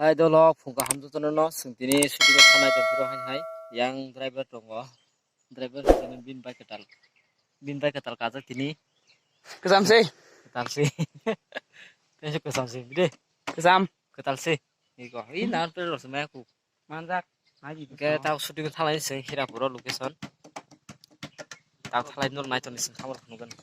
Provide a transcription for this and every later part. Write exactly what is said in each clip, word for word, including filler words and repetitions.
Hai dolok, phung kaham jotono no, chwng tini shooting o thangnai tong phuru hai hai. Yang driver tongo. Driver tini bin bai kwtal. Bin bai kwtal kajak tini. Kwcham se. Kwtal se. Tei se kwcham se, bide. Kwcham. Kwtal se. Iko, i na driver se maya ku. Manjak. Hai, hingke tao shooting thalai se Hirapuro location. Tao thalai no nai toni sing khamar phunukgani.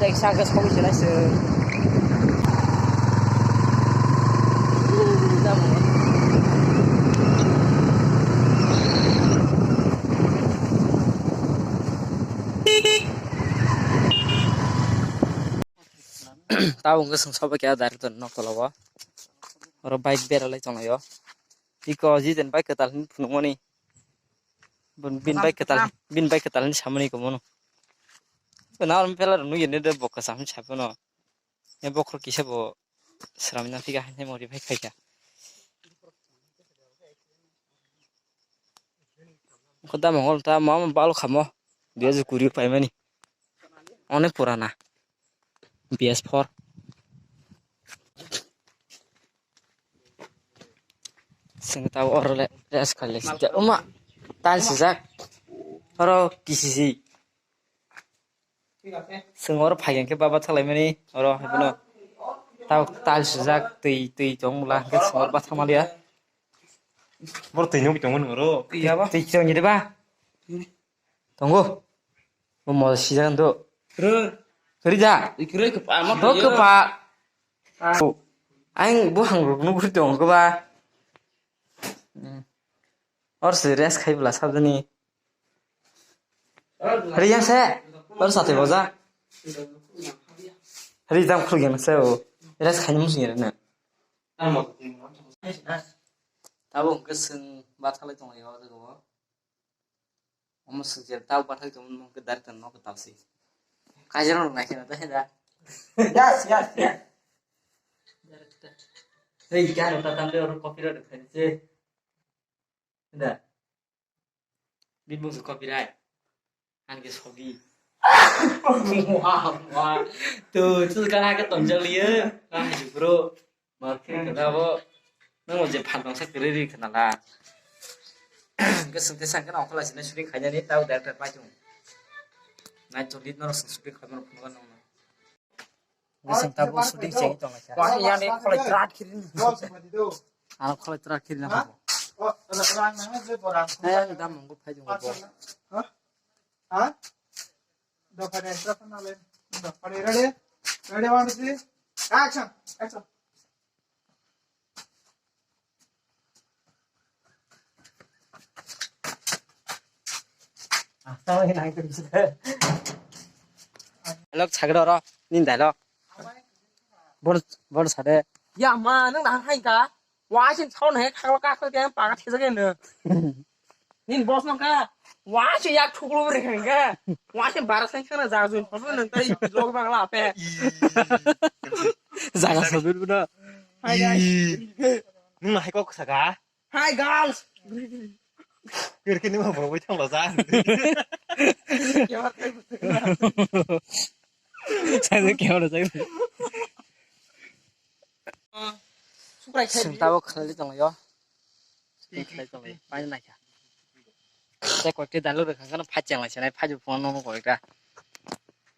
Tei saka sogwi se naising. Tabuk hwnkhe chwng sobai kha director nok tola o. Oro bike beralai tonglaio. Iko jiten bike kwtal hinwi phunukmani. Bini bike kwtal, bini bike kwtal hinwi samani iko mono. Bini aro bela rok nukya de bo kwcham hinwi saphano. E bokhorok kisa bo sramwi nangphikha haino modify khaikha. Kho da mongol ta ma ma balo khamo. Dui hajar kuri paimani. Onek purana. B S four. Sing ta oro le rest khaile sija. Uma. Tal sijak. Oro kisisi. Chwng oro phai hwnkhe baba thalaimani oro haiphano tei tal sijak twi twi tong bwla hwnkhe chwng oro bathang maliya. Boro twi nugwi tongo nung oro. Twi chwng ni ba? Tongo. Bo mo sijak ndo. Rija. Bo kwpa. Ang bo hangrok nugwi tongo ba. Or se rest khai bwla sabjani. Hari yang se, baru sate boja. Hari jam khulgen se o. Rest khai musi ngene. Tabo hwnkhe chwng bathalai tonglaio o jaga o. Omo swngchar tabo bathai tongmani hwnkhe director no kwtal se. Kaijarok naikhe na tei da. Yes, yes, yes. Hey, kano ta tamde oro copyright khai se. Da. Bini mung se copyright. Ani ke sobi. Wah, wah. Tu, tu kan ha ke tonjol ye. Ah, jukro. Mar ke kada bo. Nang je phan dong sa kere ri kana la. Ke sung te sang ke na okla sine shooting khai jani tau director pai tung. Nai to lead no sung shooting khai mo phun no. Bising tabo shooting cheng tong lai. Wah, yang ni kholai trat khirin. Ano kholai trat khirin apa? Rang nang je borang. Eh, dam monggo phai jong bo. Ha? Ha? Do phai extra phana le. Do phai ready? Ready, one, two, three. Action. Action. Dialogue sagro ro, nin dialogue. Bor, bor sade. Ya ma, nang dah hai ka? Wa sin chau ne khagla ka khagla yang paga thesa ke ne. Nin boss nang ka? Wa sin yak thuklu bre ka. Wa sin bara sang khana ja jun. Apa nang tai vlog bang la pe. Jaga sabir buna. Hai guys. Nung hai kok saka. Hi girls. Kir kini ma bro bai thang la sa. Sai de kya ho sai. Subscribe khai. Sing tabo khalai tong yo. Sing khalai tong yo. Pai na kya. Tei koi khe daluk rwkha kheno phai cheng lai sinai, phai phone no koi kha.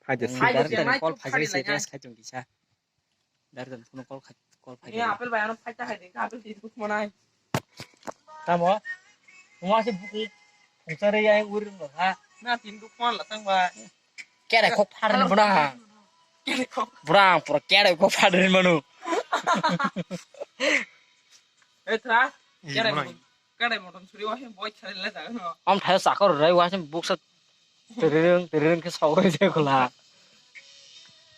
Phai de Hmm, si, phai de direct si, call phai phai se, lai rest khai tong kisa. Direct phone call khai, call phai. Ni apple bai ano phai ta hai de, apple tin kuk manai. Tamo? Tuma se buku. Khungsa re yang ur no ha. Na tin kuk man la tang ba. Kere khok phar ni buna. Kere khok. Bura pura kere khok phar ni manu. Eh, tra? Kere mo. Kere mo ton suri wa hin boy chale la ta no. Am thai sakor rai wa hin buksa. Terereng, terereng khe sawai se khula.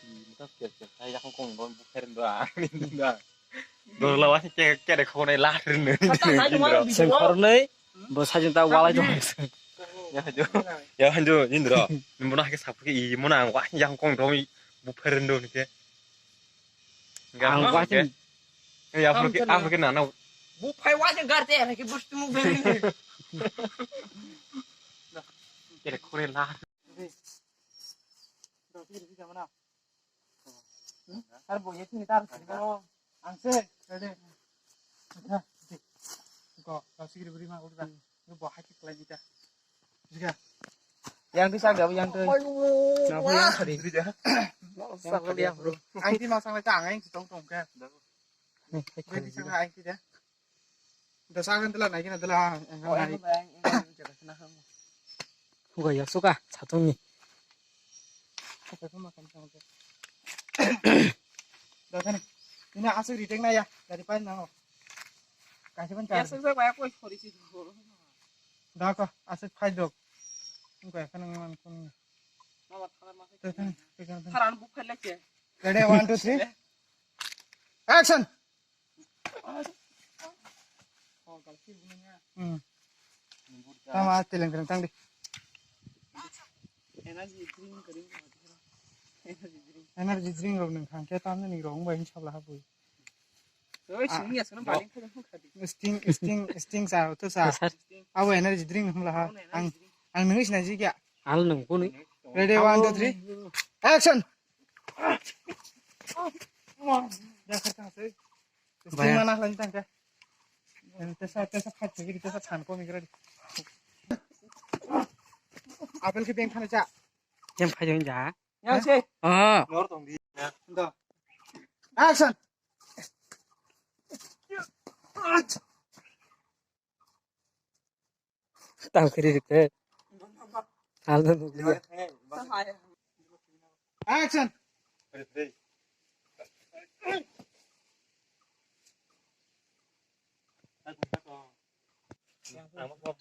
Muta kya kya, yakung kong don buk pheren do a. Dor la wa kya kya de khone la rin. Sengkhor nei, bo sajin ta walai jong. Ya jo, ya jo, indro. Nimbo na ke sapu ke i mo na wa yakung kong don buk pheren do ni ke. Ang wasin. Eh, apa ke, apa ke nana? Bu phai wasin gar te, ke bus tu mu beri. Kere khore la. Ar bo ye tini tar sini ko, ang se, ade. Ko, ko sigri beri ma udah. Bo hai ke kelai kita. Yang tu saga yang tu. Na pun yang tadi. Yang tadi yang bro. Ang ti masang le chang ang ti tong tong ka. Gue ti sanga ang ti da. Da saga tela nai kena tela ang ang nai. Huga ya suka chatong ni. Suka kuma kan kan. Da kan. Ini asuk ritek na ya dari pan nang. Kasih pan Ya cari. Suka ya koi khori si. Da ko asuk phai dok. Ko ya kan nang kun. Tharan buk phai lekhe. Ready, one, two, three. Action. Hmm. Tama teleng teleng tang di. Energy drink kering. Energy drink. Energy drink rok nang khang khe tamni ni rong bai sabla habui. Oi, sini ya sana paling kau kau kadi. Sting, sting, sting sa, tu sa. Sir. Abo energy drink hum laha. Ang, ang nungis na jigya. Al nung kuni. Ready, one, two, three. Action. Dah kata tu. Sting mana lagi tangka. Tesa, tesa khat segi, tesa than ko mikra di. Apple ke beng khana cha. Yang phai jong ja. Yang se. Ah. Nor tong di. Dah. Action. Tang kiri ke. Aldo nukliya. Action.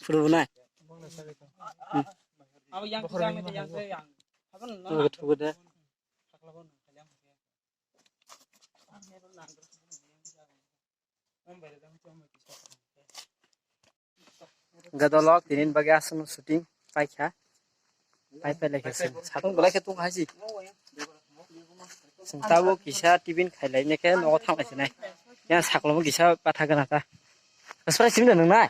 Puru bunai. Abo yang yang yang. Tuh, tuh, deh. Gadolok tinin bagi asal shooting paikha. Pai pai lekha sing. Satung belai khe tung hai si. Sing tabo kisa tibin khailai ne khe nogo thanglai sinai. Yang saklomo kisa patha gana ta. Asra sim da nang nai.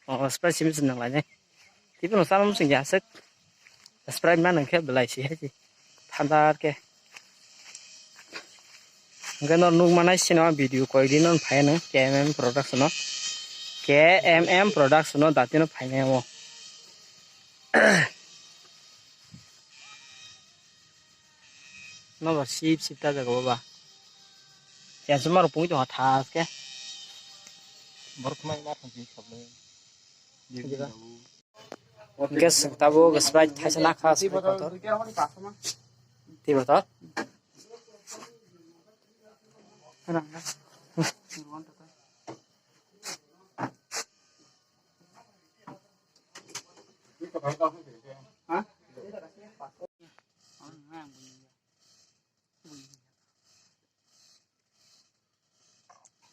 Oh, Sprite simi sini nang lai ne. Tipi no sama musing ya sek. Sprite ma nang khe belai si hai si. Thanda ar khe. Hingke no nuk manai sino video koi di no phai no K M M Production no. K M M Production no dati no phai nai mo. No ba sip sip ta jaga ba. Yang semar pung itu hatas ke. Borok mai ma thang sini sabni. Hingke chwng tabuk Sprite thaisa nakha, Sprite bottle. Twi bottle.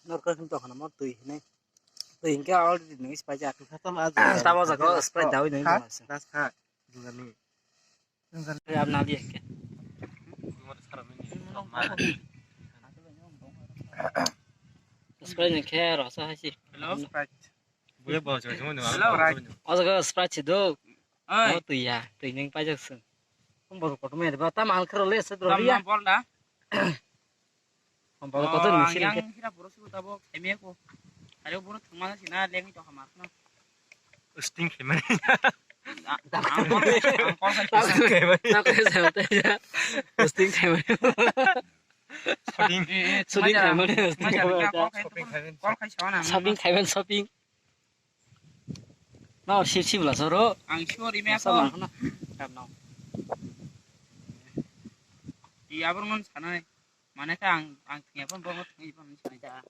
Norok khe tongkha namo twi hinwi. Twi hinkhe already nung Sprite ya. Tamo jaga o Sprite dawi nung tongkha. Kha. Jungjalni. Jungjalni. Ab nali hinkhe. Sprite hinkhe rosa hai si. Hello, Sprite. Hello, Sprite. O jaga Sprite si do. Oi. O twi ya, twi nung paijak sung. Kum bodo kotor me ba tam al khero le se dro ya. Bol da. Bol kotor ni sini ke. Hira boro su tabo, eme ko. Are boro thuma si na lengi to hamar na. Sting khaimani. Ang call khai, ang call khai. Sting khaimani. Sting khaimani. Shooting. Shooting khaimani. Shopping khaimani. Shopping khaimani, shopping. No, sip sip la soro. Ang sure ime ko. Sama na. Kap no. Di abor ngon sanai. Mane ka ang, ang thengya pon borok thengya pon sanai da.